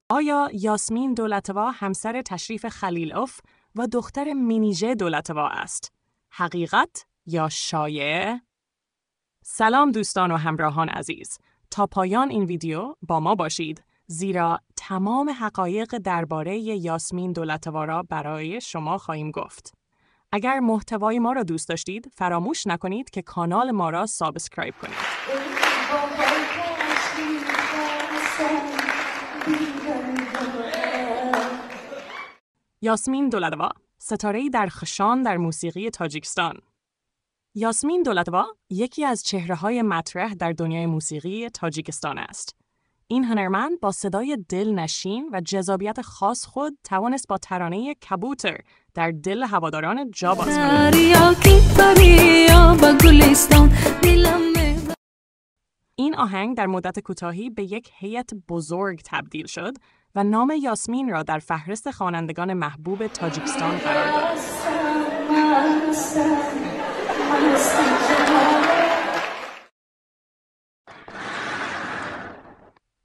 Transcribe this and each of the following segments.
آیا یاسمین دولتوا همسر تشریف خلیلوف و دختر منیژه دولتوا است؟ حقیقت یا شایعه؟ سلام دوستان و همراهان عزیز، تا پایان این ویدیو با ما باشید، زیرا تمام حقایق درباره یاسمین دولتوا را برای شما خواهیم گفت. اگر محتوای ما را دوست داشتید، فراموش نکنید که کانال ما را subscribe کنید. یاسمین دولتوا، ستاره‌ای درخشان در موسیقی تاجیکستان. یاسمین دولتوا یکی از چهره‌های مطرح در دنیای موسیقی تاجیکستان است. این هنرمند با صدای دلنشین و جذابیت خاص خود توانست با ترانه کبوتر در دل هواداران جا باز کند. این آهنگ در مدت کوتاهی به یک هیئت بزرگ تبدیل شد و نام یاسمین را در فهرست خوانندگان محبوب تاجیکستان قرار داد.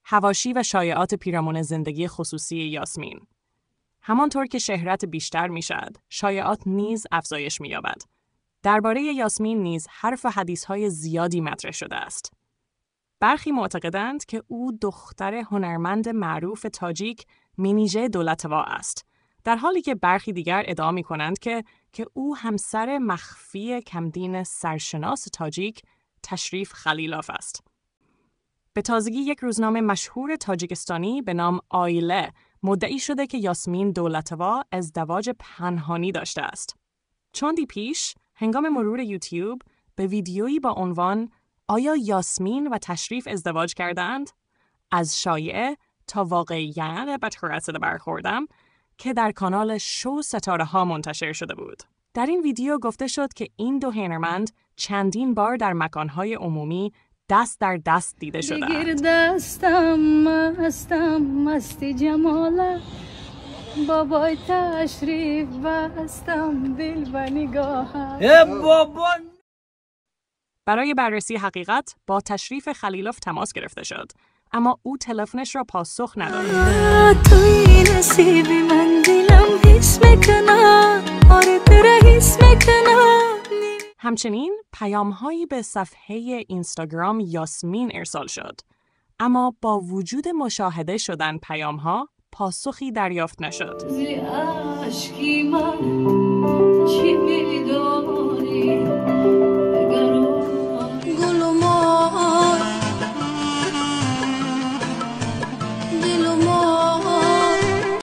حواشی و شایعات پیرامون زندگی خصوصی یاسمین. همانطور که شهرت بیشتر میشد، شایعات نیز افزایش می‌یابد. درباره یاسمین نیز حرف و حدیث‌های زیادی مطرح شده است. برخی معتقدند که او دختر هنرمند معروف تاجیک منیژه دولتوا است، در حالی که برخی دیگر ادعا می‌کنند که او همسر مخفی کمدین سرشناس تاجیک تشریف خلیلوف است. به تازگی یک روزنامه مشهور تاجیکستانی به نام آیله مدعی شده که یاسمین دولتوا ازدواج پنهانی داشته است. چندی پیش، هنگام مرور یوتیوب به ویدیویی با عنوان آیا یاسمین و تشریف ازدواج کردند؟ از شایعه تا واقعیت به برخوردم که در کانال شو ستاره ها منتشر شده بود. در این ویدیو گفته شد که این دو هنرمند چندین بار در مکانهای عمومی دست در دست دیده شدند. برای بررسی حقیقت با تشریف خلیلوف تماس گرفته شد، اما او تلفنش را پاسخ نداد. همچنین پیام‌هایی به صفحه اینستاگرام یاسمین ارسال شد، اما با وجود مشاهده شدن پیام‌ها پاسخی دریافت نشد.